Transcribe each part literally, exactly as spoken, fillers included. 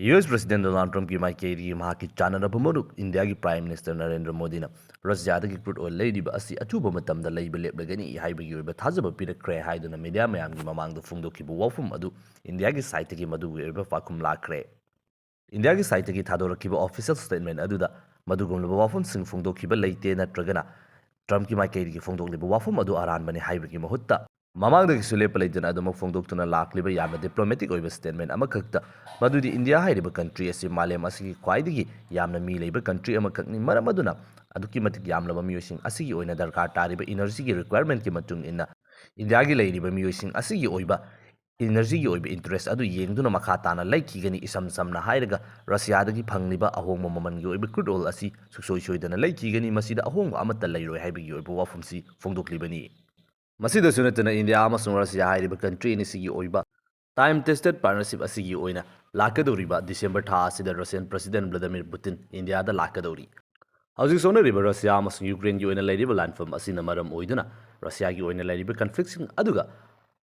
U S President Donald Trumpꯀꯤ ꯃꯥꯏꯀꯩꯗꯒꯤ ꯃꯍꯥꯛꯀꯤ ꯆꯥꯟꯅꯔꯕ ꯃꯔꯨꯞ ꯏꯟꯗꯤꯌꯥꯒꯤ Prime Minister ꯅꯔꯦꯟꯗ꯭ꯔ ꯃꯣꯗꯤꯅ ꯔꯁꯤꯌꯥꯗꯒꯤ crude oil ꯂꯩꯔꯤꯕ ꯑꯁꯤ ꯑꯊꯨꯕ ꯃꯇꯝꯗ ꯂꯩꯕ ꯂꯦꯞꯂꯒꯅꯤ ꯍꯥꯏꯕꯒꯤ ꯑꯣꯏꯕ ꯊꯥꯖꯕ ꯄꯤꯔꯛꯈ꯭ꯔꯦ ꯍꯥꯏꯗꯨꯅ media ꯃꯌꯥꯝꯒꯤ ꯃꯃꯥꯡꯗ ꯐꯣꯡꯗꯣꯛꯈꯤꯕ ꯋꯥꯐꯝ ꯑꯗꯨ ꯏꯟꯗꯤꯌꯥꯒꯤ sideꯇꯒꯤ ꯃꯗꯨꯒꯤ ꯑꯣꯏꯕ ꯄꯥꯎꯈꯨꯝ ꯂꯥꯛꯈ꯭ꯔꯦ꯫ ꯏꯟꯗꯤꯌꯥꯒꯤ sideꯇꯒꯤ ꯊꯥꯗꯣꯔꯛꯈꯤꯕ official statement ꯑꯗꯨꯗ ꯃꯗꯨꯒꯨꯝꯂꯕ ꯋꯥꯐꯝꯁꯤꯡ ꯐꯣꯡꯗꯣꯛꯈꯤꯕ ꯂꯩꯇꯦ, ꯅꯠꯇ꯭ꯔꯒꯅ Trumpꯀꯤ ꯃꯥꯏꯀꯩꯗꯒꯤ ꯐꯣꯡꯗꯣꯛꯂꯤꯕ ꯋꯥꯐꯝ ꯑꯗꯨ ꯑꯔꯥꯟꯕꯅꯤ ꯍꯥꯏꯕꯒꯤ ꯃꯍꯨꯠꯇ, ꯃꯃꯥꯡꯗꯒꯤꯁꯨ ꯂꯦꯞꯄ ꯂꯩꯇꯅ ꯑꯗꯨꯃꯛ ꯐꯣꯡꯗꯣꯛꯇꯨꯅ ꯂꯥꯛꯂꯤꯕ ꯌꯥꯝꯅ diplomatic ꯑꯣꯏꯕ statement ꯑꯃꯈꯛꯇ, ꯃꯗꯨꯗꯤ ꯏꯟꯗꯤꯌꯥ ꯍꯥꯏꯔꯤꯕ country ꯑꯁꯤ ꯃꯥꯂꯦꯝ ꯑꯁꯤꯒꯤ ꯈ꯭ꯋꯥꯏꯗꯒꯤ ꯌꯥꯝꯅ ꯃꯤ ꯂꯩꯕ country ꯑꯃꯈꯛꯅꯤ, ꯃꯔꯝ ꯑꯗꯨꯅ ꯑꯗꯨꯛꯀꯤ ꯃꯇꯤꯛ ꯌꯥꯝꯂꯕ ꯃꯤꯑꯣꯏꯁꯤꯡ ꯑꯁꯤꯒꯤ ꯑꯣꯏꯅ ꯗꯔꯀꯥꯔ ꯇꯥꯔꯤꯕ energyꯒꯤ requirementꯀꯤ ꯃꯇꯨꯡ ꯏꯟꯅ ꯏꯟꯗꯤꯌꯥꯒꯤ ꯂꯩꯔꯤꯕ ꯃꯤꯑꯣꯏꯁꯤꯡ ꯑꯁꯤꯒꯤ ꯑꯣꯏꯕ energyꯒꯤ ꯑꯣꯏꯕ interest ꯑꯗꯨ ꯌꯦꯡꯗꯨꯅ ꯃꯈꯥ ꯇꯥꯅ ꯂꯩꯈꯤꯒꯅꯤ꯫ ꯏꯁꯝ ꯁꯝꯅ ꯍꯥꯏꯔꯒ, ꯔꯁꯤꯌꯥꯗꯒꯤ ꯐꯪꯂꯤꯕ ꯑꯍꯣꯡꯕ ꯃꯃꯜꯒꯤ ꯑꯣꯏꯕ crude oil ꯑꯁꯤ ꯁꯨꯡꯁꯣꯏ ꯁꯣꯏꯗꯅ ꯂꯩꯈꯤꯒꯅꯤ, ꯃꯁꯤꯗ ꯑꯍꯣꯡꯕ ꯑꯃꯠꯇ ꯂꯩꯔꯣꯏ ꯍꯥꯏꯕꯒꯤ ꯑꯣꯏꯕ ꯋꯥꯐꯝꯁꯤ ꯐꯣꯡꯗꯣꯛꯂꯤꯕꯅꯤ꯫ ꯃꯁꯤꯗꯁꯨ ꯅꯠꯇꯅ, ꯏꯟꯗꯤꯌꯥ ꯑꯃꯁꯨꯡ ꯔꯁꯤꯌꯥ ꯍꯥꯏꯔꯤꯕ country ꯑꯅꯤꯁꯤꯒꯤ ꯑꯣꯏꯕ time tested partnership ꯑꯁꯤꯒꯤ ꯑꯣꯏꯅ ꯂꯥꯛꯀꯗꯧꯔꯤꯕ December ꯊꯥ ꯑꯁꯤꯗ Russian President Vladimir Putin ꯏꯟꯗꯤꯌꯥꯗ ꯂꯥꯛꯀꯗꯧꯔꯤ꯫ ꯍꯧꯖꯤꯛ ꯁꯣꯛꯅꯔꯤꯕ ꯔꯁꯤꯌꯥ ꯑꯃꯁꯨꯡ ꯌꯨꯀ꯭ꯔꯦꯟꯒꯤ ꯑꯣꯏꯅ ꯂꯩꯔꯤꯕ ꯂꯥꯟꯐꯝ ꯑꯁꯤꯅ ꯃꯔꯝ ꯑꯣꯏꯗꯨꯅ ꯔꯁꯤꯌꯥꯒꯤ ꯑꯣꯏꯅ ꯂꯩꯔꯤꯕ conflictꯁꯤꯡ ꯑꯗꯨꯒ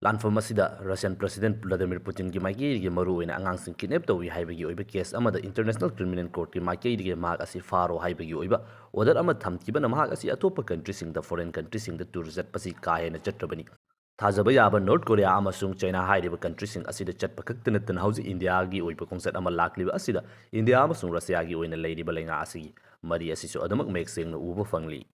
ꯂꯥꯟꯐꯝ ꯑꯁꯤꯗ Russian President Vladimir Putinꯒꯤ ꯃꯥꯏꯀꯩꯗꯒꯤ ꯃꯔꯨꯑꯣꯏꯅ ꯑꯉꯥꯡꯁꯤꯡ kidnap ꯇꯧꯏ ꯍꯥꯏꯕꯒꯤ ꯑꯣꯏꯕ case ꯑꯃꯗ International Criminal Courtꯀꯤ ꯃꯥꯏꯀꯩꯗꯒꯤ ꯃꯍꯥꯛ ꯑꯁꯤ ꯐꯥꯔꯣ ꯍꯥꯏꯕꯒꯤ ꯑꯣꯏꯕ order ꯑꯃ ꯊꯝꯈꯤꯕꯅ ꯃꯍꯥꯛ ꯑꯁꯤ ꯑꯇꯣꯞꯄ countryꯁꯤꯡꯗ, foreign countryꯁꯤꯡꯗ tour ꯆꯠꯄꯁꯤ ꯀꯥ ꯍꯦꯟꯅ ꯆꯠꯇ꯭ꯔꯕꯅꯤ꯫ ꯊꯥꯖꯕ ꯌꯥꯕ North Korea ꯑꯃꯁꯨꯡ China ꯍꯥꯏꯔꯤꯕ countryꯁꯤꯡ ꯑꯁꯤꯗ ꯆꯠꯄ ꯈꯛꯇ ꯅꯠꯇꯅ ꯍꯧꯖꯤꯛ ꯏꯟꯗꯤꯌꯥꯒꯤ ꯑꯣꯏꯕ ꯈꯣꯡꯆꯠ ꯑꯃ ꯂꯥꯛꯂꯤꯕ ꯑꯁꯤꯗ ꯏꯟꯗꯤꯌꯥ ꯑꯃꯁꯨꯡ ꯔꯁꯤꯌꯥꯒꯤ ꯑꯣꯏꯅ ꯂꯩꯔꯤꯕ ꯂꯩꯉꯥꯛ ꯑꯁꯤꯒꯤ ꯃꯔꯤ ꯑꯁꯤꯁꯨ ꯑꯗꯨꯃꯛ ꯃꯌꯦꯛ ꯁꯦꯡꯅ ꯎꯕ ꯐꯪꯂꯤ꯫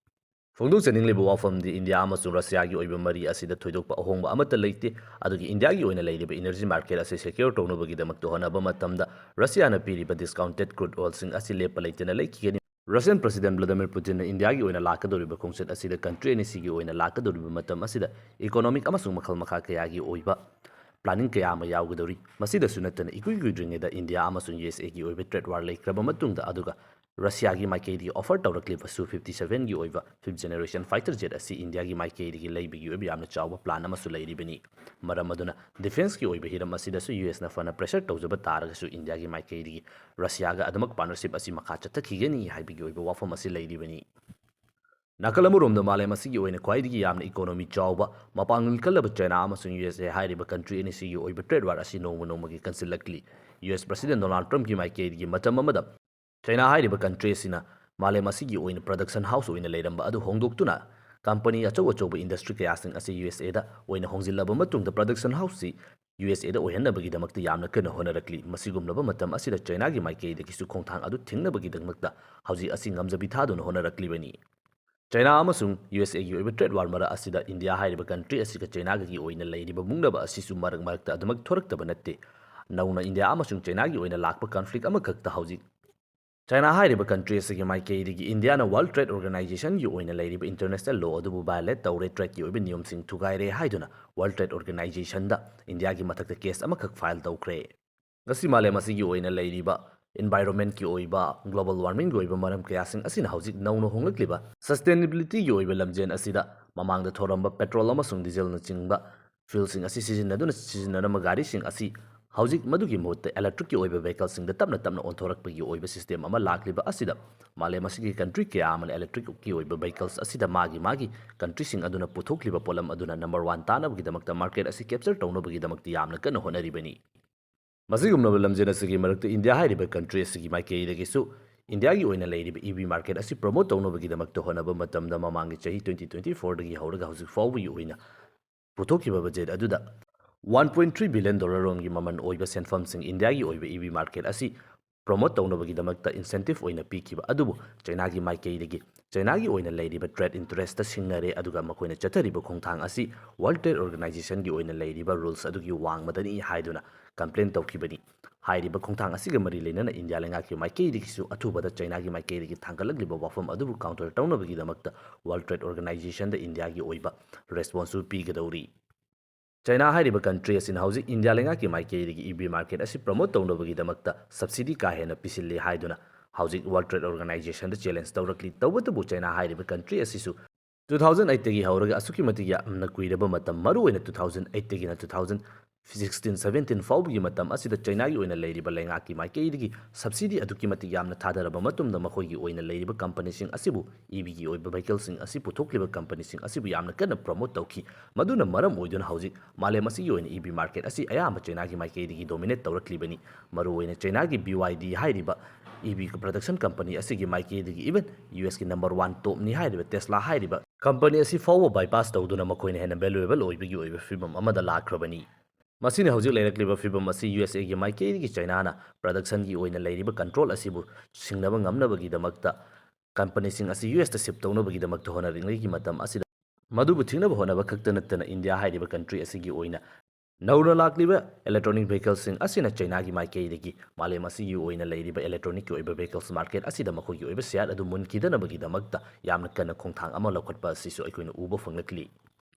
ꯐꯣꯡꯗꯣꯛꯆꯅꯤꯡꯂꯤꯕ ꯋꯥꯐꯝꯗꯤ ꯏꯟꯗꯤꯌꯥ ꯑꯃꯁꯨꯡ ꯔꯁꯤꯌꯥꯒꯤ ꯑꯣꯏꯕ ꯃꯔꯤ ꯑꯁꯤꯗ ꯊꯣꯏꯗꯣꯛꯄ ꯑꯍꯣꯡꯕ ꯑꯃꯠꯇ ꯂꯩꯇꯦ, ꯑꯗꯨꯒ ꯏꯟꯗꯤꯌꯥꯒꯤ ꯑꯣꯏꯅ ꯂꯩꯔꯤꯕ energy market ꯑꯁꯤ secure ꯇꯧꯅꯕꯒꯤꯗꯃꯛꯇ ꯍꯣꯠꯅꯕ ꯃꯇꯝꯗ ꯔꯁꯤꯌꯥꯅ ꯄꯤꯔꯤꯕ discounted crude oilꯁꯤꯡ ꯑꯁꯤ ꯂꯦꯞꯄ ꯂꯩꯇꯅ ꯂꯩꯈꯤꯒꯅꯤ꯫ Russian President Vladimir Putinꯅ ꯏꯟꯗꯤꯌꯥꯒꯤ ꯑꯣꯏꯅ ꯂꯥꯛꯀꯗꯧꯔꯤꯕ ꯈꯣꯡꯆꯠ ꯑꯁꯤꯗ country ꯑꯅꯤꯁꯤꯒꯤ ꯑꯣꯏꯅ ꯂꯥꯛꯀꯗꯧꯔꯤꯕ ꯃꯇꯝ ꯑꯁꯤꯗ economic ꯑꯃꯁꯨꯡ ꯃꯈꯜ ꯃꯈꯥ ꯀꯌꯥꯒꯤ ꯑꯣꯏꯕ planning ꯀꯌꯥ ꯑꯃ ꯌꯥꯎꯒꯗꯧꯔꯤ꯫ ꯃꯁꯤꯗꯁꯨ ꯅꯠꯇꯅ ꯏꯀꯨꯏ ꯀꯨꯏꯗ꯭ꯔꯤꯉꯩꯗ ꯏꯟꯗꯤꯌꯥ ꯑꯃꯁꯨꯡ ꯌꯨ ꯑꯦꯁ ꯑꯦꯒꯤ ꯑꯣꯏꯕ trade war ꯂꯩꯈ꯭ꯔꯕ ꯃꯇꯨꯡꯗ, ꯑꯗꯨꯒ ꯔꯁꯤꯌꯥꯒꯤ ꯃꯥꯏꯀꯩꯗꯒꯤ offer ꯇꯧꯔꯛꯂꯤꯕ Su fifty sevenꯒꯤ ꯑꯣꯏꯕ fifth generation fighter jet ꯑꯁꯤ ꯏꯟꯗꯤꯌꯥꯒꯤ ꯃꯥꯏꯀꯩꯗꯒꯤ ꯂꯩꯕꯒꯤ ꯑꯣꯏꯕ ꯌꯥꯝꯅ ꯆꯥꯎꯕ plan ꯑꯃꯁꯨ ꯂꯩꯔꯤꯕꯅꯤ꯫ ꯃꯔꯝ ꯑꯗꯨꯅ defenceꯀꯤ ꯑꯣꯏꯕ ꯍꯤꯔꯝ ꯑꯁꯤꯗꯁꯨ ꯌꯨ ꯑꯦꯁꯅ ꯐꯅ pressure ꯇꯧꯖꯕ ꯇꯥꯔꯒꯁꯨ ꯏꯟꯗꯤꯌꯥꯒꯤ ꯃꯥꯏꯀꯩꯗꯒꯤ ꯔꯁꯤꯌꯥꯒ ꯑꯗꯨꯃꯛ partnership ꯑꯁꯤ ꯃꯈꯥ ꯆꯠꯊꯈꯤꯒꯅꯤ ꯍꯥꯏꯕꯒꯤ ꯑꯣꯏꯕ ꯋꯥꯐꯝ ꯑꯁꯤ ꯂꯩꯔꯤꯕꯅꯤ꯫ ꯅꯥꯀꯜ ꯑꯃꯔꯣꯝꯗ ꯃꯥꯂꯦꯝ ꯑꯁꯤꯒꯤ ꯑꯣꯏꯅ ꯈ꯭ꯋꯥꯏꯗꯒꯤ ꯌꯥꯝꯅ economy ꯆꯥꯎꯕ, ꯃꯄꯥꯡꯒꯜ ꯀꯜꯂꯕ China ꯑꯃꯁꯨꯡ ꯌꯨ ꯑꯦꯁ ꯑꯦ ꯍꯥꯏꯔꯤꯕ country ꯑꯅꯤꯁꯤꯒꯤ ꯑꯣꯏꯕ trade war ꯑꯁꯤ ꯅꯣꯡꯃ ꯅꯣꯡꯃꯒꯤ ꯀꯟꯁꯤꯜꯂꯛꯂꯤ꯫ ꯌꯨ ꯑꯦꯁ President Donald Trumpꯀꯤ ꯃꯥꯏꯀꯩꯗꯒꯤ ꯃꯇꯝ ꯑꯃꯗ ꯆꯥꯏꯅꯥ ꯍꯥꯏꯔꯤꯕ country ꯑꯁꯤꯅ ꯃꯥꯂꯦꯝ ꯑꯁꯤꯒꯤ ꯑꯣꯏꯅ production house ꯑꯣꯏꯅ ꯂꯩꯔꯝꯕ ꯑꯗꯨ ꯍꯣꯡꯗꯣꯛꯇꯨꯅ company ꯑꯆꯧ ꯑꯆꯧꯕ industry ꯀꯌꯥꯁꯤꯡ ꯑꯁꯤ ꯌꯨ ꯑꯦꯁ ꯑꯦꯗ ꯑꯣꯏꯅ ꯍꯣꯡꯖꯤꯜꯂꯕ ꯃꯇꯨꯡꯗ production house ꯁꯤ ꯌꯨ ꯑꯦꯁ ꯑꯦꯗ ꯑꯣꯏꯍꯟꯅꯕꯒꯤꯗꯃꯛꯇ ꯌꯥꯝꯅ ꯀꯟꯅ ꯍꯣꯠꯅꯔꯛꯂꯤ꯫ ꯃꯁꯤꯒꯨꯝꯂꯕ ꯃꯇꯝ ꯑꯁꯤꯗ ꯆꯥꯏꯅꯥꯒꯤ ꯃꯥꯏꯀꯩꯗꯒꯤꯁꯨ ꯈꯣꯡꯊꯥꯡ ꯑꯗꯨ ꯊꯤꯡꯅꯕꯒꯤꯗꯃꯛꯇ ꯍꯧꯖꯤꯛ ꯑꯁꯤ ꯉꯝꯖꯕꯤ ꯊꯥꯗꯨꯅ ꯍꯣꯠꯅꯔꯛꯂꯤꯕꯅꯤ꯫ ꯆꯥꯏꯅꯥ ꯑꯃꯁꯨꯡ ꯌꯨ ꯑꯦꯁ ꯑꯦꯒꯤ ꯑꯣꯏꯕ trade war ꯃꯔꯛ ꯑꯁꯤꯗ ꯏꯟꯗꯤꯌꯥ ꯍꯥꯏꯔꯤꯕ country ꯑꯁꯤꯒ ꯆꯥꯏꯅꯥꯒꯒꯤ ꯑꯣꯏꯅ ꯂꯩꯔꯤꯕ ꯃꯨꯛꯅꯕ ꯑꯁꯤꯁꯨ ꯃꯔꯛ ꯃꯔꯛꯇ ꯑꯗꯨꯃꯛ ꯊꯣꯔꯛꯇꯕ ꯅꯠꯇꯦ꯫ ꯅꯧꯅ ꯏꯟꯗꯤꯌꯥ ꯑꯃꯁꯨꯡ ꯆꯥꯏꯅꯥꯒꯤ ꯑꯣꯏꯅ ꯂꯥꯛꯄ conflict ꯑꯃꯈꯛꯇ ꯍꯧꯖꯤꯛ ꯆꯥꯏꯅꯥ ꯍꯥꯏꯔꯤꯕ country ꯑꯁꯤꯒꯤ ꯃꯥꯏꯀꯩꯗꯒꯤ ꯏꯟꯗꯤꯌꯥꯅ World Trade Organizationꯒꯤ ꯑꯣꯏꯅ ꯂꯩꯔꯤꯕ international law ꯑꯗꯨꯕꯨ violate ꯇꯧꯔꯦ, tradeꯀꯤ ꯑꯣꯏꯕ ꯅꯤꯌꯝꯁꯤꯡ ꯊꯨꯒꯥꯏꯔꯦ ꯍꯥꯏꯗꯨꯅ World Trade Organizationꯗ ꯏꯟꯗꯤꯌꯥꯒꯤ ꯃꯊꯛꯇ case ꯑꯃꯈꯛ file ꯇꯧꯈ꯭ꯔꯦ꯫ ꯉꯁꯤ ꯃꯥꯂꯦꯝ ꯑꯁꯤꯒꯤ ꯑꯣꯏꯅ ꯂꯩꯔꯤꯕ environmentꯀꯤ ꯑꯣꯏꯕ, global warmingꯒꯤ ꯑꯣꯏꯕ ꯃꯔꯝ ꯀꯌꯥꯁꯤꯡ ꯑꯁꯤꯅ ꯍꯧꯖꯤꯛ ꯅꯧꯅ ꯍꯣꯡꯂꯛꯂꯤꯕ sustainabilityꯒꯤ ꯑꯣꯏꯕ ꯂꯝꯖꯦꯜ ꯑꯁꯤꯗ ꯃꯃꯥꯡꯗ ꯊꯣꯔꯝꯕ petrolꯅꯆꯤꯡꯕ fuelꯁꯤꯡ ꯑꯁꯤ ꯁꯤꯖꯤꯟꯅꯗꯨꯅ ꯁꯤꯖꯤꯟꯅꯔꯝꯕ ꯒꯥꯔꯤꯁꯤꯡ ꯑꯁꯤ ꯍꯧꯖꯤꯛ ꯃꯗꯨꯒꯤ ꯃꯍꯨꯠꯇ electricꯀꯤ ꯑꯣꯏꯕ vehicleꯁꯤꯡꯗ ꯇꯞꯅ ꯇꯞꯅ ꯑꯣꯟꯊꯣꯔꯛꯄꯒꯤ ꯑꯣꯏꯕ system ꯑꯃ ꯂꯥꯛꯂꯤꯕ ꯑꯁꯤꯗ ꯃꯥꯂꯦꯝ ꯑꯁꯤꯒꯤ country ꯀꯌꯥ ꯑꯃꯅ electricꯀꯤ ꯑꯣꯏꯕ vehicles ꯑꯁꯤꯗ ꯃꯥꯒꯤ ꯃꯥꯒꯤ countryꯁꯤꯡ ꯑꯗꯨꯅ ꯄꯨꯊꯣꯛꯂꯤꯕ ꯄꯣꯠꯂꯝ ꯑꯗꯨꯅ number one ꯇꯥꯅꯕꯒꯤꯗꯃꯛꯇ market ꯑꯁꯤ capture ꯇꯧꯅꯕꯒꯤꯗꯃꯛꯇ ꯌꯥꯝꯅ ꯀꯟꯅ ꯍꯣꯠꯅꯔꯤꯕꯅꯤ꯫ ꯃꯁꯤꯒꯨꯝꯂꯕ ꯂꯝꯖꯦꯜ ꯑꯁꯤꯒꯤ ꯃꯔꯛꯇ ꯏꯟꯗꯤꯌꯥ ꯍꯥꯏꯔꯤꯕ country ꯑꯁꯤꯒꯤ ꯃꯥꯏꯀꯩꯗꯒꯤꯁꯨ ꯏꯟꯗꯤꯌꯥꯒꯤ ꯑꯣꯏꯅ ꯂꯩꯔꯤꯕ EV market ꯑꯁꯤ promote ꯇꯧꯅꯕꯒꯤꯗꯃꯛꯇ ꯍꯣꯠꯅꯕ ꯃꯇꯝꯗ ꯃꯃꯥꯡꯒꯤ ꯆꯍꯤ twenty twenty fourꯗꯒꯤ ꯍꯧꯔꯒ ꯍꯧꯖꯤꯛ ꯐꯥꯎꯕꯒꯤ ꯑꯣꯏꯅ ꯄꯨꯊꯣꯛꯈꯤꯕ budget ꯑꯗꯨꯗ one point three billion dollar ꯔꯣꯝꯒꯤ ꯃꯃꯜ ꯑꯣꯏꯕ ꯁꯦꯟꯐꯝꯁꯤꯡ ꯏꯟꯗꯤꯌꯥꯒꯤ ꯑꯣꯏꯕ EV market ꯑꯁꯤ promote ꯇꯧꯅꯕꯒꯤꯗꯃꯛꯇ incentive ꯑꯣꯏꯅ ꯄꯤꯈꯤꯕ ꯑꯗꯨꯕꯨ ꯆꯥꯏꯅꯥꯒꯤ ꯃꯥꯏꯀꯩꯗꯒꯤ ꯆꯥꯏꯅꯥꯒꯤ ꯑꯣꯏꯅ ꯂꯩꯔꯤꯕ trade interestꯇ ꯁꯤꯡꯅꯔꯦ, ꯑꯗꯨꯒ ꯃꯈꯣꯏꯅ ꯆꯠꯊꯔꯤꯕ ꯈꯣꯡꯊꯥꯡ ꯑꯁꯤ World Trade Organizationꯒꯤ ꯑꯣꯏꯅ ꯂꯩꯔꯤꯕ rules ꯑꯗꯨꯒꯤ ꯋꯥꯡꯃꯗꯅꯤ ꯍꯥꯏꯗꯨꯅ complain ꯇꯧꯈꯤꯕꯅꯤ꯫ ꯍꯥꯏꯔꯤꯕ ꯈꯣꯡꯊꯥꯡ ꯑꯁꯤꯒ ꯃꯔꯤ ꯂꯩꯅꯅ ꯏꯟꯗꯤꯌꯥ ꯂꯩꯉꯥꯛꯀꯤ ꯃꯥꯏꯀꯩꯗꯒꯤꯁꯨ ꯑꯊꯨꯕꯗ ꯆꯥꯏꯅꯥꯒꯤ ꯃꯥꯏꯀꯩꯗꯒꯤ ꯊꯥꯡꯒꯠꯂꯛꯂꯤꯕ ꯋꯥꯐꯝ ꯑꯗꯨꯕꯨ counter ꯇꯧꯅꯕꯒꯤꯗꯃꯛꯇ World Trade Organizationꯗ ꯏꯟꯗꯤꯌꯥꯒꯤ ꯑꯣꯏꯕ responseꯁꯨ ꯄꯤꯒꯗꯧꯔꯤ꯫ ꯆꯥꯏꯅꯥ ꯍꯥꯏꯔꯤꯕ country ꯑꯁꯤꯅ ꯍꯧꯖꯤꯛ ꯏꯟꯗꯤꯌꯥ ꯂꯩꯉꯥꯛꯀꯤ ꯃꯥꯏꯀꯩꯗꯒꯤ EV market ꯑꯁꯤ promote ꯇꯧꯅꯕꯒꯤꯗꯃꯛꯇ subsidy ꯀꯥ ꯍꯦꯟꯅ ꯄꯤꯁꯤꯜꯂꯤ ꯍꯥꯏꯗꯨꯅ ꯍꯧꯖꯤꯛ World Trade Organizationꯗ challenge ꯇꯧꯔꯛꯂꯤ꯫ ꯇꯧꯕꯇꯕꯨ ꯆꯥꯏꯅꯥ ꯍꯥꯏꯔꯤꯕ country ꯑꯁꯤꯁꯨ two thousand eightꯇꯒꯤ ꯍꯧꯔꯒ ꯑꯁꯨꯛꯀꯤ ꯃꯇꯤꯛ ꯌꯥꯝꯅ ꯀꯨꯏꯔꯕ ꯃꯇꯝ, ꯃꯔꯨꯑꯣꯏꯅ two thousand eightꯇꯒꯤꯅ two thousand sixteen seventeen ꯐꯥꯎꯕꯒꯤ ꯃꯇꯝ ꯑꯁꯤꯗ ꯆꯩꯅꯥꯒꯤ ꯑꯣꯏꯅ ꯂꯩꯔꯤꯕ ꯂꯩꯉꯥꯛꯀꯤ ꯃꯥꯏꯀꯩꯗꯒꯤ subsidy ꯑꯗꯨꯛꯀꯤ ꯃꯇꯤꯛ ꯌꯥꯝꯅ ꯊꯥꯗꯔꯕ ꯃꯇꯨꯡꯗ ꯃꯈꯣꯏꯒꯤ ꯑꯣꯏꯅ ꯂꯩꯔꯤꯕ ꯀꯝꯄꯅꯤꯁꯤꯡ ꯑꯁꯤꯕꯨ ꯏ ꯚꯤꯒꯤ ꯑꯣꯏꯕ ꯚꯦꯍꯤꯀꯜꯁꯤꯡ ꯑꯁꯤ ꯄꯨꯊꯣꯛꯂꯤꯕ ꯀꯝꯄꯅꯤꯁꯤꯡ ꯑꯁꯤꯕꯨ ꯌꯥꯝꯅ ꯀꯟꯅ promote ꯇꯧꯈꯤ꯫ ꯃꯗꯨꯅ ꯃꯔꯝ ꯑꯣꯏꯗꯨꯅ ꯍꯧꯖꯤꯛ ꯃꯥꯂꯦꯝ ꯑꯁꯤꯒꯤ ꯑꯣꯏꯅ ꯏ ꯚꯤ market ꯑꯁꯤ ꯑꯌꯥꯝꯕ ꯆꯩꯅꯥꯒꯤ ꯃꯥꯏꯀꯩꯗꯒꯤ dominate ꯇꯧꯔꯛꯂꯤꯕꯅꯤ꯫ ꯃꯔꯨꯑꯣꯏꯅ ꯆꯩꯅꯥꯒꯤ B Y D ꯍꯥꯏꯔꯤꯕ ꯏ ꯚꯤ production company ꯑꯁꯤꯒꯤ ꯃꯥꯏꯀꯩꯗꯒꯤ even ꯌꯨ ꯑꯦꯁꯀꯤ number one topꯅꯤ ꯍꯥꯏꯔꯤꯕ Tesla ꯍꯥꯏꯔꯤꯕ company ꯑꯁꯤ ꯐꯥꯎꯕ bypass ꯇꯧꯗꯨꯅ ꯃꯈꯣꯏꯅ ꯍꯦꯟꯅ valuable ꯑꯣꯏꯕꯒꯤ ꯑꯣꯏꯕ ꯐꯤꯕꯝ ꯑꯃꯗ ꯂꯥꯛꯈ꯭ꯔꯕꯅꯤ꯫ ꯃꯁꯤꯅ ꯍꯧꯖꯤꯛ ꯂꯩꯔꯛꯂꯤꯕ ꯐꯤꯕꯝ ꯑꯁꯤ ꯌꯨ ꯑꯦꯁ ꯑꯦꯒꯤ ꯃꯥꯏꯀꯩꯗꯒꯤ ꯆꯩꯅꯥꯅ productionꯒꯤ ꯑꯣꯏꯅ ꯂꯩꯔꯤꯕ control ꯑꯁꯤꯕꯨ ꯁꯤꯡꯅꯕ ꯉꯝꯅꯕꯒꯤꯗꯃꯛꯇ ꯀꯝꯄꯅꯤꯁꯤꯡ ꯑꯁꯤ ꯌꯨ ꯑꯦꯁꯇ shift ꯇꯧꯅꯕꯒꯤꯗꯃꯛꯇ ꯍꯣꯠꯅꯔꯤꯉꯩꯒꯤ ꯃꯇꯝ ꯑꯁꯤꯗ ꯃꯗꯨꯕꯨ ꯊꯤꯡꯅꯕ ꯍꯣꯠꯅꯕ ꯈꯛꯇ ꯅꯠꯇꯅ ꯏꯟꯗꯤꯌꯥ ꯍꯥꯏꯔꯤꯕ country ꯑꯁꯤꯒꯤ ꯑꯣꯏꯅ ꯅꯧꯅ ꯂꯥꯛꯂꯤꯕ electronic vehicleꯁꯤꯡ ꯑꯁꯤꯅ ꯆꯩꯅꯥꯒꯤ ꯃꯥꯏꯀꯩꯗꯒꯤ ꯃꯥꯂꯦꯝ ꯑꯁꯤꯒꯤ ꯑꯣꯏꯅ ꯂꯩꯔꯤꯕ electronicꯀꯤ ꯑꯣꯏꯕ vehicles market ꯑꯁꯤꯗ ꯃꯈꯣꯏꯒꯤ ꯑꯣꯏꯕ share ꯑꯗꯨ ꯃꯨꯟꯈꯤꯗꯅꯕꯒꯤꯗꯃꯛꯇ ꯌꯥꯝꯅ ꯀꯟꯅ ꯈꯣꯡꯊꯥꯡ ꯑꯃ ꯂꯧꯈꯠꯄ ꯑꯁꯤꯁꯨ ꯑꯩꯈꯣꯏꯅ ꯎꯕ ꯐꯪꯂꯛꯂꯤ꯫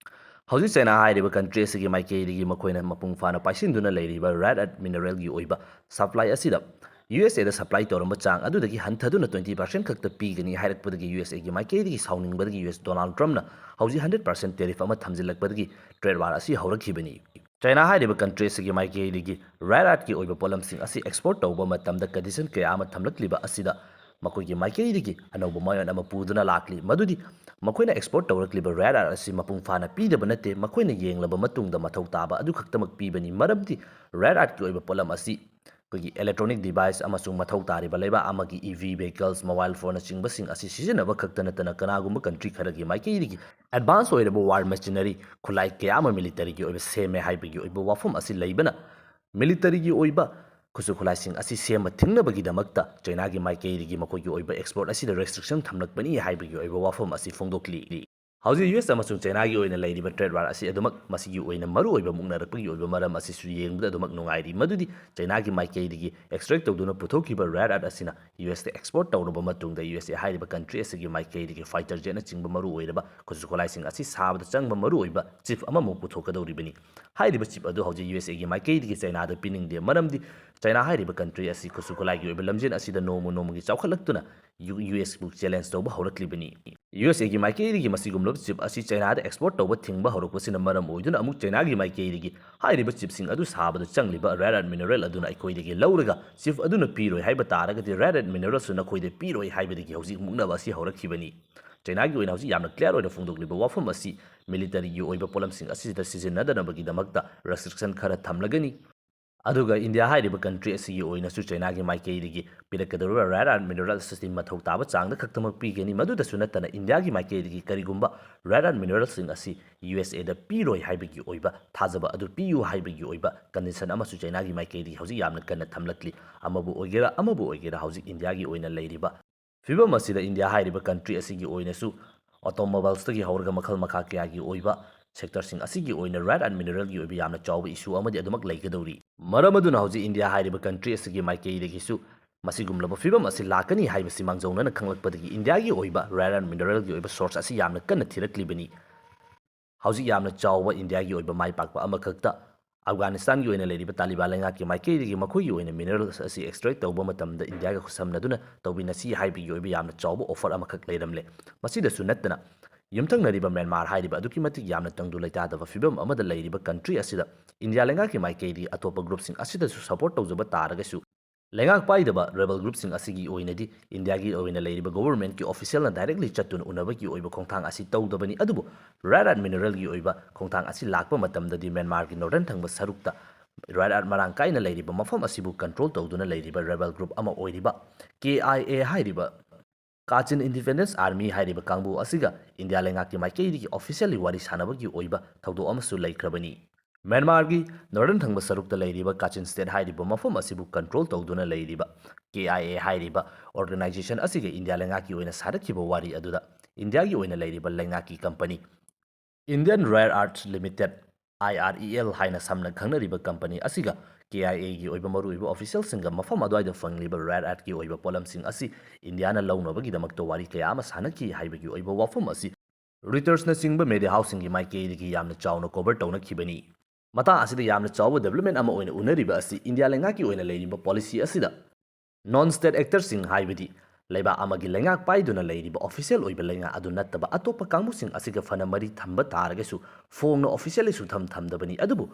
ꯍꯧꯖꯤꯛ ꯆꯩꯅꯥ ꯍꯥꯏꯔꯤꯕ country ꯑꯁꯤꯒꯤ ꯃꯥꯏꯀꯩꯗꯒꯤ ꯃꯈꯣꯏꯅ ꯃꯄꯨꯡ ꯐꯥꯅ ꯄꯥꯏꯁꯤꯟꯗꯨꯅ ꯂꯩꯔꯤꯕ rare earth mineralꯒꯤ ꯑꯣꯏꯕ supply ꯑꯁꯤꯗ ꯌꯨ ꯑꯦꯁ ꯑꯦꯗ supply ꯇꯧꯔꯝꯕ ꯆꯥꯡ ꯑꯗꯨꯗꯒꯤ ꯍꯟꯊꯗꯨꯅ twenty percent ꯈꯛꯇ ꯄꯤꯒꯅꯤ ꯍꯥꯏꯔꯛꯄꯗꯒꯤ ꯌꯨ ꯑꯦꯁ ꯑꯦꯒꯤ ꯃꯥꯏꯀꯩꯗꯒꯤ ꯁꯥꯎꯅꯤꯡꯕꯗꯒꯤ ꯌꯨ ꯑꯦꯁ ꯗꯣꯅꯥꯜꯗ ꯇ꯭ꯔꯝꯞꯅ ꯍꯧꯖꯤꯛ hundred percent tariff ꯑꯃ ꯊꯝꯖꯤꯜꯂꯛꯄꯗꯒꯤ trade war ꯑꯁꯤ ꯍꯧꯔꯛꯈꯤꯕꯅꯤ꯫ ꯆꯩꯅꯥ ꯍꯥꯏꯔꯤꯕ country ꯑꯁꯤꯒꯤ ꯃꯥꯏꯀꯩꯗꯒꯤ rare earthꯀꯤ ꯑꯣꯏꯕ ꯄꯣꯠꯂꯝꯁꯤꯡ ꯑꯁꯤ export ꯇꯧꯕ ꯃꯇꯝꯗ condition ꯀꯌꯥ ꯑꯃ ꯊꯝꯂꯛꯂꯤꯕ ꯑꯁꯤꯗ ꯃꯈꯣꯏꯒꯤ ꯃꯥꯏꯀꯩꯗꯒꯤ ꯑꯅꯧꯕ ꯃꯥꯌꯣꯟ ꯑꯃ ꯄꯨꯗꯨꯅ ꯂꯥꯛꯂꯤ꯫ ꯃꯗꯨꯗꯤ ꯃꯈꯣꯏꯅ export ꯇꯧꯔꯛꯂꯤꯕ rare earth ꯑꯁꯤ ꯃꯄꯨꯡ ꯐꯥꯅ ꯄꯤꯗꯕ ꯅꯠꯇꯦ, ꯃꯈꯣꯏꯅ ꯌꯦꯡꯂꯕ ꯃꯇꯨꯡꯗ ꯃꯊꯧ ꯇꯥꯕ ꯑꯗꯨ ꯈꯛꯇꯃꯛ ꯄꯤꯕꯅꯤ꯫ ꯃꯔꯝꯗꯤ rare earthꯀꯤ ꯑꯣꯏꯕ ꯄꯣꯠꯂꯝ ꯑꯁꯤ ꯑꯩꯈꯣꯏꯒꯤ electronic device ꯑꯃꯁꯨꯡ ꯃꯊꯧ ꯇꯥꯔꯤꯕ ꯂꯩꯕꯥꯛ ꯑꯃꯒꯤ E V vehicles, mobile phoneꯅꯆꯤꯡꯕꯁꯤꯡ ꯑꯁꯤ ꯁꯤꯖꯤꯟꯅꯕ ꯈꯛꯇ ꯅꯠꯇꯅ ꯀꯅꯥꯒꯨꯝꯕ country ꯈꯔꯒꯤ ꯃꯥꯏꯀꯩꯗꯒꯤ advance ꯑꯣꯏꯔꯕ war machinery, ꯈꯨꯠꯂꯥꯏ ꯀꯌꯥ ꯑꯃ militaryꯒꯤ ꯑꯣꯏꯕ ꯁꯦꯝꯃꯦ ꯍꯥꯏꯕꯒꯤ ꯑꯣꯏꯕ ꯋꯥꯐꯝ ꯑꯁꯤ ꯂꯩꯕꯅ militaryꯒꯤ ꯑꯣꯏꯕ ꯈꯨꯠꯁꯨ ꯈꯨꯠꯂꯥꯏꯁꯤꯡ ꯑꯁꯤ ꯁꯦꯝꯕ ꯊꯤꯡꯅꯕꯒꯤꯗꯃꯛꯇ ꯆꯩꯅꯥꯒꯤ ꯃꯥꯏꯀꯩꯗꯒꯤ ꯃꯈꯣꯏꯒꯤ ꯑꯣꯏꯕ export ꯑꯁꯤꯗ restriction ꯊꯝꯂꯛꯄꯅꯤ ꯍꯥꯏꯕꯒꯤ ꯑꯣꯏꯕ ꯋꯥꯐꯝ ꯑꯁꯤ ꯐꯣꯡꯗꯣꯛꯂꯤ꯫ ꯍꯧꯖꯤꯛ ꯌꯨ ꯑꯦꯁ ꯑꯃꯁꯨꯡ ꯆꯩꯅꯥꯒꯤ ꯑꯣꯏꯅ ꯂꯩꯔꯤꯕ trade war ꯑꯁꯤ ꯑꯗꯨꯃꯛ ꯃꯁꯤꯒꯤ ꯑꯣꯏꯅ ꯃꯔꯨꯑꯣꯏꯕ ꯃꯨꯛꯅꯔꯛꯄꯒꯤ ꯑꯣꯏꯕ ꯃꯔꯝ ꯑꯁꯤꯁꯨ ꯌꯦꯡꯕꯗ ꯑꯗꯨꯃꯛ ꯅꯨꯡꯉꯥꯏꯔꯤ, ꯃꯗꯨꯗꯤ ꯆꯩꯅꯥꯒꯤ ꯃꯥꯏꯀꯩꯗꯒꯤ extract ꯇꯧꯗꯨꯅ ꯄꯨꯊꯣꯛꯈꯤꯕ rare earth ꯑꯁꯤꯅ ꯌꯨ ꯑꯦꯁꯇ export ꯇꯧꯔꯕ ꯃꯇꯨꯡꯗ ꯌꯨ ꯑꯦꯁ ꯑꯦ ꯍꯥꯏꯔꯤꯕ country ꯑꯁꯤꯒꯤ ꯃꯥꯏꯀꯩꯗꯒꯤ fighter jetꯅꯆꯤꯡꯕ ꯃꯔꯨꯑꯣꯏꯔꯕ ꯈꯨꯠꯁꯨ ꯈꯨꯠꯂꯥꯏꯁꯤꯡ ꯑꯁꯤ ꯁꯥꯕꯗ ꯆꯪꯕ ꯃꯔꯨꯑꯣꯏꯕ chip ꯑꯃꯃꯨꯛ ꯄꯨꯊꯣꯛꯀꯗꯧꯔꯤꯕꯅꯤ꯫ ꯍꯥꯏꯔꯤꯕ chip ꯑꯗꯨ ꯍꯧꯖꯤꯛ ꯌꯨ ꯑꯦꯁ ꯑꯦꯒꯤ ꯃꯥꯏꯀꯩꯗꯒꯤ ꯆꯩꯅꯥꯗ ꯄꯤꯅꯤꯡꯗꯦ, ꯃꯔꯝꯗꯤ ꯆꯩꯅꯥ ꯍꯥꯏꯔꯤꯕ country ꯑꯁꯤ ꯈꯨꯠꯁꯨ ꯈꯨꯠꯂꯥꯏꯒꯤ ꯑꯣꯏꯕ ꯂꯝꯖꯦꯜ ꯑꯁꯤꯗ ꯅꯣꯡꯃ ꯅꯣꯡꯃꯒꯤ ꯆꯥꯎꯈꯠꯂꯛꯇꯨꯅ ꯌꯨ ꯑꯦꯁꯄꯨ challenge ꯇꯧꯕ ꯍꯧꯔꯛꯂꯤꯕꯅꯤ꯫ ꯌꯨ ꯑꯦꯁ ꯑꯦꯒꯤ ꯃꯥꯏꯀꯩꯗꯒꯤ ꯃꯁꯤꯒꯨꯝꯂꯕ ꯆꯤꯞ ꯑꯁꯤ ꯆꯩꯅꯥꯗ ꯑꯦꯛꯁꯄꯣꯔꯠ ꯇꯧꯕ ꯊꯤꯡꯕ ꯍꯧꯔꯛꯄꯁꯤꯅ ꯃꯔꯝ ꯑꯣꯏꯗꯨꯅ ꯑꯃꯨꯛ ꯆꯩꯅꯥꯒꯤ ꯃꯥꯏꯀꯩꯗꯒꯤ ꯍꯥꯏꯔꯤꯕ ꯆꯤꯞꯁꯤꯡ ꯑꯗꯨ ꯁꯥꯕꯗ ꯆꯪꯂꯤꯕ ꯔꯦꯌꯔ ꯑꯔꯊ ꯃꯤꯅꯔꯦꯜ ꯑꯗꯨꯅ ꯑꯩꯈꯣꯏꯗꯒꯤ ꯂꯧꯔꯒ ꯆꯤꯞ ꯑꯗꯨꯅ ꯄꯤꯔꯣꯏ ꯍꯥꯏꯕ ꯇꯥꯔꯒꯗꯤ ꯔꯦꯌꯔ ꯑꯔꯊ ꯃꯤꯅꯔꯦꯜꯁꯨ ꯅꯈꯣꯏꯗ ꯄꯤꯔꯣꯏ ꯍꯥꯏꯕꯗꯒꯤ ꯍꯧꯖꯤꯛ ꯃꯨꯛꯅꯕ ꯑꯁꯤ ꯍꯧꯔꯛꯈꯤꯕꯅꯤ꯫ ꯆꯩꯅꯥꯒꯤ ꯑꯣꯏꯅ ꯍꯧꯖꯤꯛ ꯌꯥꯝꯅ ꯀ꯭ꯂꯤꯌꯥꯔ ꯑꯣꯏꯅ ꯐꯣꯡꯗꯣꯛꯂꯤꯕ ꯋꯥꯐꯝ ꯑꯁꯤ ꯃꯤꯂꯤꯇꯔꯤꯒꯤ ꯑꯣꯏꯕ ꯄꯣꯠꯂꯝꯁꯤꯡ ꯑꯁꯤꯗ ꯁꯤꯖꯤꯟꯅꯗꯅꯕꯒꯤꯗꯃꯛꯇ ꯔꯦꯁꯇ꯭ꯔꯤꯛꯁꯟ ꯈꯔ ꯊꯝꯂꯒꯅꯤ꯫ ꯑꯗꯨꯒ ꯏꯟꯗꯤꯌꯥ ꯍꯥꯏꯔꯤꯕ ꯀꯟꯇ꯭ꯔꯤ ꯑꯁꯤꯒꯤ ꯑꯣꯏꯅꯁꯨ ꯆꯩꯅꯥꯒꯤ ꯃꯥꯏꯀꯩꯗꯒꯤ ꯄꯤꯔꯛꯀꯗꯧꯔꯤꯕ ꯔꯦꯌꯔ ꯑꯔꯊ ꯃꯤꯅꯔꯦꯜ ꯑꯁꯤ ꯃꯊꯧ ꯇꯥꯕ ꯆꯥꯡꯗ ꯈꯛꯇꯃꯛ ꯄꯤꯒꯅꯤ꯫ ꯃꯗꯨꯗꯁꯨ ꯅꯠꯇꯅ ꯏꯟꯗꯤꯌꯥꯒꯤ ꯃꯥꯏꯀꯩꯗꯒꯤ ꯀꯔꯤꯒꯨꯝꯕ ꯔꯦꯌꯔ ꯑꯔꯊ ꯃꯤꯅꯔꯦꯜꯁꯤꯡ ꯑꯁꯤ ꯌꯨ ꯑꯦꯁ ꯑꯦꯗ ꯄꯤꯔꯣꯏ ꯍꯥꯏꯕꯒꯤ ꯑꯣꯏꯕ ꯊꯥꯖꯕ ꯑꯗꯨ ꯄꯤꯌꯨ ꯍꯥꯏꯕꯒꯤ ꯑꯣꯏꯕ ꯀꯟꯗꯤꯁꯟ ꯑꯃꯁꯨ ꯆꯩꯅꯥꯒꯤ ꯃꯥꯏꯀꯩꯗꯒꯤ ꯍꯧꯖꯤꯛ ꯌꯥꯝꯅ ꯀꯟꯅ ꯊꯝꯂꯛꯂꯤ꯫ ꯑꯃꯕꯨ ꯑꯣꯏꯒꯦꯔꯥ ꯑꯃꯕꯨ ꯑꯣꯏꯒꯦꯔꯥ ꯍꯧꯖꯤꯛ ꯏꯟꯗꯤꯌꯥꯒꯤ ꯑꯣꯏꯅ ꯂꯩꯔꯤꯕ ꯐꯤꯕꯝ ꯑꯁꯤꯗ ꯏꯟꯗꯤꯌꯥ ꯍꯥꯏꯔꯤꯕ ꯀꯟꯇ꯭ꯔꯤ ꯑꯁꯤꯒꯤ ꯑꯣꯏꯅꯁꯨ ꯑꯣꯇꯣꯃꯣꯕꯥꯏꯜꯁꯇꯒꯤ ꯍꯧꯔꯒ ꯃꯈꯜ ꯃꯈꯥ ꯀꯌꯥꯒꯤ ꯑꯣꯏꯕ ꯁꯦꯛꯇꯔꯁꯤꯡ ꯑꯁꯤꯒꯤ ꯑꯣꯏꯅ ꯔꯦꯌꯔ ꯑꯔꯊ ꯃꯤꯅꯔꯦꯜꯒꯤ ꯑꯣꯏꯕ ꯌꯥꯝꯅ ꯆꯥꯎꯕ ꯏꯁꯨ ꯑꯃꯗꯤ ꯑꯗꯨꯃꯛ ꯂꯩꯒꯗꯧꯔꯤ꯫ ꯃꯔꯝ ꯑꯗꯨꯅ ꯍꯧꯖꯤꯛ ꯏꯟꯗꯤꯌꯥ ꯍꯥꯏꯔꯤꯕ ꯀꯟꯇ꯭ꯔꯤ ꯑꯁꯤꯒꯤ ꯃꯥꯏꯀꯩꯗꯒꯤꯁꯨ ꯃꯁꯤꯒꯨꯝꯂꯕ ꯐꯤꯕꯝ ꯑꯁꯤ ꯂꯥꯛꯀꯅꯤ ꯍꯥꯏꯕꯁꯤ ꯃꯥꯡꯖꯧꯅꯅ ꯈꯪꯂꯛꯄꯗꯒꯤ ꯏꯟꯗꯤꯌꯥꯒꯤ ꯑꯣꯏꯕ ꯔꯦꯌꯔ ꯑꯔꯊ ꯃꯤꯅꯔꯦꯜꯒꯤ ꯑꯣꯏꯕ ꯁꯣꯔꯁ ꯑꯁꯤ ꯌꯥꯝꯅ ꯀꯟꯅ ꯊꯤꯔꯛꯂꯤꯕꯅꯤ꯫ ꯍꯧꯖꯤꯛ ꯌꯥꯝꯅ ꯆꯥꯎꯕ ꯏꯟꯗꯤꯌꯥꯒꯤ ꯑꯣꯏꯕ ꯃꯥꯏ ꯄꯥꯛꯄ ꯑꯃꯈꯛꯇ ꯑꯐꯒꯥꯅꯤꯁꯇꯥꯟꯒꯤ ꯑꯣꯏꯅ ꯂꯩꯔꯤꯕ ꯇꯥꯂꯤꯕꯥꯟ ꯂꯩꯉꯥꯛꯀꯤ ꯃꯥꯏꯀꯩꯗꯒꯤ ꯃꯈꯣꯏꯒꯤ ꯑꯣꯏꯅ ꯃꯤꯅꯔꯦꯜꯁ ꯑꯁꯤ ꯑꯦꯛꯁꯇ꯭ꯔꯦꯛ ꯇꯧꯕ ꯃꯇꯝꯗ ꯏꯟꯗꯤꯌꯥꯒ ꯈꯨꯠꯁꯝꯅꯗꯨꯅ ꯇꯧꯃꯤꯟꯅꯁꯤ ꯍꯥꯏꯕꯒꯤ ꯑꯣꯏꯕ ꯌꯥꯝꯅ ꯆꯥꯎꯕ ꯑꯣꯐꯔ ꯑꯃꯈꯛ ꯂꯩꯔꯝꯂꯦ꯫ ꯃꯁꯤꯗꯁꯨ ꯅꯠꯇꯅ ꯌꯨꯝꯊꯪꯅꯔꯤꯕ ꯃ꯭ꯌꯥꯟꯃꯥꯔ ꯍꯥꯏꯔꯤꯕ ꯑꯗꯨꯛꯀꯤ ꯃꯇꯤꯛ ꯌꯥꯝꯅ ꯇꯪꯗꯨ ꯂꯩꯇꯥꯗꯕ ꯐꯤꯕꯝ ꯑꯃꯗ ꯂꯩꯔꯤꯕ ꯀꯟꯇ꯭ꯔꯤ ꯑꯁꯤꯗ ꯏꯟꯗꯤꯌꯥ ꯂꯩꯉꯥꯛꯀꯤ ꯃꯥꯏꯀꯩꯗꯒꯤ ꯑꯇꯣꯞꯄ ꯒ꯭ꯔꯨꯞꯁꯤꯡ ꯑꯁꯤꯗꯁꯨ ꯁꯄꯣꯔꯠ ꯇꯧꯖꯕ ꯇꯥꯔꯒꯁꯨ ꯂꯩꯉꯥꯛ ꯄꯥꯏꯗꯕ ꯔꯦꯕꯦꯜ ꯒ꯭ꯔꯨꯞꯁꯤꯡ ꯑꯁꯤꯒꯤ ꯑꯣꯏꯅꯗꯤ ꯏꯟꯗꯤꯌꯥꯒꯤ ꯑꯣꯏꯅ ꯂꯩꯔꯤꯕ ꯒꯣꯚꯔꯟꯃꯦꯟꯠꯀꯤ ꯑꯣꯐꯤꯁꯤꯌꯦꯜꯅ ꯗꯥꯏꯔꯦꯛꯂꯤ ꯆꯠꯇꯨꯅ ꯎꯅꯕꯒꯤ ꯑꯣꯏꯕ ꯈꯣꯡꯊꯥꯡ ꯑꯁꯤ ꯇꯧꯗꯕꯅꯤ꯫ ꯑꯗꯨꯕꯨ ꯔꯦꯌꯔ ꯑꯔꯊ ꯃꯤꯅꯔꯦꯜꯒꯤ ꯑꯣꯏꯕ ꯈꯣꯡꯊꯥꯡ ꯑꯁꯤ ꯂꯥꯛꯄ ꯃꯇꯝꯗꯗꯤ ꯃ꯭ꯌꯥꯟꯃꯥꯔꯒꯤ ꯅꯣꯔꯗꯔꯟ ꯊꯪꯕ ꯁꯔꯨꯛꯇ ꯔꯦꯌꯔ ꯑꯔꯊ ꯃꯔꯥꯡ ꯀꯥꯏꯅ ꯂꯩꯔꯤꯕ ꯃꯐꯝ ꯑꯁꯤꯕꯨ ꯀꯟꯇ꯭ꯔꯣꯜ ꯇꯧꯗꯨꯅ ꯂꯩꯔꯤꯕ ꯔꯦꯕꯦꯜ ꯒ꯭ꯔꯨꯞ ꯑꯃ ꯑꯣꯏꯔꯤꯕ ꯀꯦ ꯑꯥꯏ ꯑꯦ ꯍꯥꯏꯔꯤꯕ ꯀꯥꯆꯤꯟ ꯏꯟꯗꯤꯄꯦꯟꯗꯦꯟꯁ ꯑꯥꯔꯃꯤ ꯍꯥꯏꯔꯤꯕ ꯀꯥꯡꯕꯨ ꯑꯁꯤꯒ ꯏꯟꯗꯤꯌꯥ ꯂꯩꯉꯥꯛꯀꯤ ꯃꯥꯏꯀꯩꯗꯒꯤ ꯑꯣꯐꯤꯁꯤꯌꯦꯜꯂꯤ ꯋꯥꯔꯤ ꯁꯥꯟꯅꯕꯒꯤ ꯑꯣꯏꯕ ꯊꯧꯗꯣꯛ ꯑꯃꯁꯨ ꯂꯩꯈ꯭ꯔꯕꯅꯤ꯫ ꯃ꯭ꯌꯥꯟꯃꯥꯔꯒꯤ ꯅꯣꯔꯗꯔꯟ ꯊꯪꯕ ꯁꯔꯨꯛꯇ ꯂꯩꯔꯤꯕ ꯀꯥꯆꯤꯟ ꯁ꯭ꯇꯦꯠ ꯍꯥꯏꯔꯤꯕ ꯃꯐꯝ ꯑꯁꯤꯕꯨ ꯀꯟꯇ꯭ꯔꯣꯜ ꯇꯧꯗꯨꯅ ꯂꯩꯔꯤꯕ ꯀꯦ ꯑꯥꯏ ꯑꯦ ꯍꯥꯏꯔꯤꯕ ꯑꯣꯔꯒꯅꯥꯏꯖꯦꯁꯟ ꯑꯁꯤꯒ ꯏꯟꯗꯤꯌꯥ ꯂꯩꯉꯥꯛꯀꯤ ꯑꯣꯏꯅ ꯁꯥꯔꯛꯈꯤꯕ ꯋꯥꯔꯤ ꯑꯗꯨꯗ ꯏꯟꯗꯤꯌꯥꯒꯤ ꯑꯣꯏꯅ ꯂꯩꯔꯤꯕ ꯂꯩꯉꯥꯛꯀꯤ ꯀꯝꯄꯅꯤ ꯏꯟꯗꯤꯌꯟ ꯔꯦꯌꯔ ꯑꯔꯊ ꯂꯤꯃꯤꯇꯦꯗ, ꯑꯥꯏ ꯑꯥꯔ ꯏ ꯑꯦꯜ ꯍꯥꯏꯅ ꯁꯝꯅ ꯈꯪꯅꯔꯤꯕ ꯀꯝꯄꯅꯤ ꯑꯁꯤꯒ ꯀꯦ ꯑꯥꯏ ꯑꯦꯒꯤ ꯑꯣꯏꯕ ꯃꯔꯨꯑꯣꯏꯕ ꯑꯣꯐꯤꯁꯤꯌꯦꯜꯁꯤꯡꯒ ꯃꯐꯝ ꯑꯗꯨꯋꯥꯏꯗ ꯐꯪꯂꯤꯕ ꯔꯦꯌꯔ ꯑꯔꯊꯀꯤ ꯑꯣꯏꯕ ꯄꯣꯠꯂꯝꯁꯤꯡ ꯑꯁꯤ ꯏꯟꯗꯤꯌꯥꯅ ꯂꯧꯅꯕꯒꯤꯗꯃꯛꯇ ꯋꯥꯔꯤ ꯀꯌꯥ ꯑꯃ ꯁꯥꯟꯅꯈꯤ ꯍꯥꯏꯕꯒꯤ ꯑꯣꯏꯕ ꯋꯥꯐꯝ ꯑꯁꯤ ꯔꯣꯏꯇꯔꯁꯅꯆꯤꯡꯕ ꯃꯦꯗꯤꯌꯥ ꯍꯥꯎꯁꯁꯤꯡꯒꯤ ꯃꯥꯏꯀꯩꯗꯒꯤ ꯌꯥꯝꯅ ꯆꯥꯎꯅ ꯀꯣꯚꯔ ꯇꯧꯅꯈꯤꯕꯅꯤ꯫ ꯃꯇꯥꯡ ꯑꯁꯤꯗ ꯌꯥꯝꯅ ꯆꯥꯎꯕ ꯗꯦꯕꯂꯞꯃꯦꯟ ꯑꯃ ꯑꯣꯏꯅ ꯎꯅꯔꯤꯕ ꯑꯁꯤ ꯏꯟꯗꯤꯌꯥ ꯂꯩꯉꯥꯛꯀꯤ ꯑꯣꯏꯅ ꯂꯩꯔꯤꯕ ꯄꯣꯂꯤꯁꯤ ꯑꯁꯤꯗ ꯅꯣꯟ ꯁ꯭ꯇꯦꯠ ꯑꯦꯛꯇꯔꯁꯤꯡ ꯍꯥꯏꯕꯗꯤ ꯂꯩꯕꯥꯛ ꯑꯃꯒꯤ ꯂꯩꯉꯥꯛ ꯄꯥꯏꯗꯨꯅ ꯂꯩꯔꯤꯕ ꯑꯣꯐꯤꯁꯤꯌꯦꯜ ꯑꯣꯏꯕ ꯂꯩꯉꯥꯛ ꯑꯗꯨ ꯅꯠꯇꯕ ꯑꯇꯣꯞꯄ ꯀꯥꯡꯕꯨꯁꯤꯡ ꯑꯁꯤꯒ ꯐꯅ ꯃꯔꯤ ꯊꯝꯕ ꯇꯥꯔꯒꯁꯨ, ꯐꯣꯡꯅ ꯑꯣꯐꯤꯁꯤꯌꯦꯜꯂꯤ ꯁꯨꯛꯊꯝ ꯊꯝꯗꯕꯅꯤ꯫ ꯑꯗꯨꯕꯨ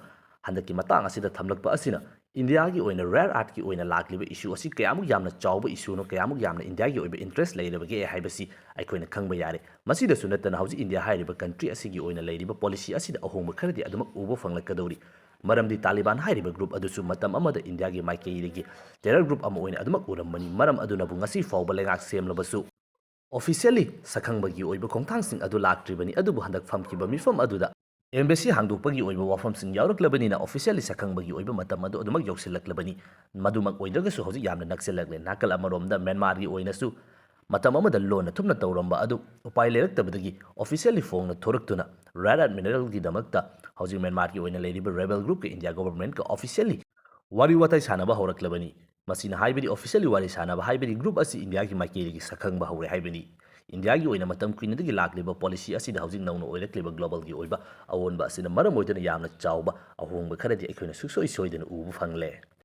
ꯍꯟꯗꯛꯀꯤ ꯃꯇꯥꯡ ꯑꯁꯤꯗ ꯊꯝꯂꯛꯄ ꯑꯁꯤꯅ ꯏꯟꯗꯤꯌꯥꯒꯤ ꯑꯣꯏꯅ ꯔꯦꯌꯔ ꯑꯥꯔꯠꯀꯤ ꯑꯣꯏꯅ ꯂꯥꯛꯂꯤꯕ ꯏꯁꯨ ꯑꯁꯤ ꯀꯌꯥꯃꯨꯛ ꯌꯥꯝꯅ ꯆꯥꯎꯕ ꯏꯁꯨꯅꯣ, ꯀꯌꯥꯃꯨꯛ ꯌꯥꯝꯅ ꯏꯟꯗꯤꯌꯥꯒꯤ ꯑꯣꯏꯕ ꯏꯟꯇꯔꯦꯁ ꯂꯩꯔꯕꯒꯦ ꯍꯥꯏꯕꯁꯤ ꯑꯩꯈꯣꯏꯅ ꯈꯪꯕ ꯌꯥꯔꯦ꯫ ꯃꯁꯤꯗꯁꯨ ꯅꯠꯇꯅ ꯍꯧꯖꯤꯛ ꯏꯟꯗꯤꯌꯥ ꯍꯥꯏꯔꯤꯕ ꯀꯟꯇ꯭ꯔꯤ ꯑꯁꯤꯒꯤ ꯑꯣꯏꯅ ꯂꯩꯔꯤꯕ ꯄꯣꯂꯤꯁꯤ ꯑꯁꯤꯗ ꯑꯍꯣꯡꯕ ꯈꯔꯗꯤ ꯑꯗꯨꯃꯛ ꯎꯕ ꯐꯪꯂꯛꯀꯗꯧꯔꯤ꯫ ꯃꯔꯝꯗꯤ ꯇꯥꯂꯤꯕꯥꯟ ꯍꯥꯏꯔꯤꯕ ꯒ꯭ꯔꯨꯞ ꯑꯗꯨꯁꯨ ꯃꯇꯝ ꯑꯃꯗ ꯏꯟꯗꯤꯌꯥꯒꯤ ꯃꯥꯏꯀꯩꯗꯒꯤ ꯇꯦꯔꯔ ꯒ꯭ꯔꯨꯞ ꯑꯃ ꯑꯣꯏꯅ ꯑꯗꯨꯃꯛ ꯎꯔꯝꯕꯅꯤ꯫ ꯃꯔꯝ ꯑꯗꯨꯅꯕꯨ ꯉꯁꯤ ꯐꯥꯎꯕ ꯂꯩꯉꯥꯛ ꯁꯦꯝꯂꯕꯁꯨ ꯑꯣꯐꯤꯁꯤꯌꯦꯜꯂꯤ ꯁꯛꯈꯪꯕꯒꯤ ꯑꯣꯏꯕ ꯈꯣꯡꯊꯥꯡꯁꯤꯡ ꯑꯗꯨ ꯂꯥꯛꯇ꯭ꯔꯤꯕꯅꯤ꯫ ꯑꯗꯨꯕꯨ ꯍꯟꯗꯛ ꯐꯝꯈꯤꯕ ꯃꯤꯐꯝ ꯑꯗꯨꯗ ꯑꯦꯝꯕꯦꯁꯤ ꯍꯥꯡꯗꯣꯛꯄꯒꯤ ꯑꯣꯏꯕ ꯋꯥꯐꯝꯁꯤꯡ ꯌꯥꯎꯔꯛꯂꯕꯅꯤꯅ ꯑꯣꯐꯤꯁꯤꯌꯦꯜꯂꯤ ꯁꯛꯈꯪꯕꯒꯤ ꯑꯣꯏꯕ ꯃꯇꯝ ꯑꯗꯨ ꯑꯗꯨꯃꯛ ꯌꯧꯁꯤꯜꯂꯛꯂꯕꯅꯤ꯫ ꯃꯗꯨꯃꯛ ꯑꯣꯏꯗ꯭ꯔꯒꯁꯨ ꯍꯧꯖꯤꯛ ꯌꯥꯝꯅ ꯅꯛꯁꯤꯜꯂꯛꯂꯦ꯫ ꯅꯥꯀꯜ ꯑꯃꯔꯣꯝꯗ ꯃ꯭ꯌꯥꯟꯃꯥꯔꯒꯤ ꯑꯣꯏꯅꯁꯨ ꯃꯇꯝ ꯑꯃꯗ ꯂꯣꯟꯅ ꯊꯨꯞꯅ ꯇꯧꯔꯝꯕ ꯑꯗꯨ ꯎꯄꯥꯏ ꯂꯩꯔꯛꯇꯕꯗꯒꯤ ꯑꯣꯐꯤꯁꯤꯌꯦꯜꯂꯤ ꯐꯣꯡꯅ ꯊꯣꯔꯛꯇꯨꯅ ꯔꯦꯌꯔ ꯑꯥꯔꯠ ꯃꯤꯅꯔꯦꯜꯒꯤꯗꯃꯛꯇ ꯍꯧꯖꯤꯛ ꯃ꯭ꯌꯥꯟꯃꯥꯔꯒꯤ ꯑꯣꯏꯅ ꯂꯩꯔꯤꯕ ꯔꯦꯕꯦꯜ ꯒ꯭ꯔꯨꯞꯀ ꯏꯟꯗꯤꯌꯥ ꯒꯣꯚꯔꯟꯃꯦꯟꯠꯀ ꯑꯣꯐꯤꯁꯤꯌꯦꯜꯂꯤ ꯋꯥꯔꯤ ꯋꯥꯇꯥꯏ ꯁꯥꯟꯅꯕ ꯍꯧꯔꯛꯂꯕꯅꯤ꯫ ꯃꯁꯤꯅ ꯍꯥꯏꯕꯗꯤ ꯑꯣꯐꯤꯁꯤꯌꯦꯜꯂꯤ ꯋꯥꯔꯤ ꯁꯥꯟꯅꯕ ꯍꯥꯏꯕꯗꯤ ꯒ꯭ꯔꯨꯞ ꯑꯁꯤ ꯏꯟꯗꯤꯌꯥꯒꯤ ꯃꯥꯏꯀꯩꯗꯒꯤ ꯁꯛꯈꯪꯕ ꯍꯧꯔꯦ ꯍꯥꯏꯕꯅꯤ꯫ ꯏꯟꯗꯤꯌꯥꯒꯤ ꯑꯣꯏꯅ ꯃꯇꯝ ꯀꯨꯏꯅꯗꯒꯤ ꯂꯥꯛꯂꯤꯕ ꯄꯣꯂꯤꯁꯤ ꯑꯁꯤꯗ ꯍꯧꯖꯤꯛ ꯅꯧꯅ ꯑꯣꯏꯔꯛꯂꯤꯕ ꯒ꯭ꯂꯣꯕꯦꯜꯒꯤ ꯑꯣꯏꯕ ꯑꯑꯣꯟꯕ ꯑꯁꯤꯅ ꯃꯔꯝ ꯑꯣꯏꯗꯨꯅ ꯌꯥꯝꯅ ꯆꯥꯎꯕ ꯑꯍꯣꯡꯕ ꯈꯔꯗꯤ ꯑꯩꯈꯣꯏꯅ ꯁꯨꯡꯁꯣꯏ ꯁꯣꯏꯗꯅ ꯎꯕ ꯐꯪꯂꯦ꯫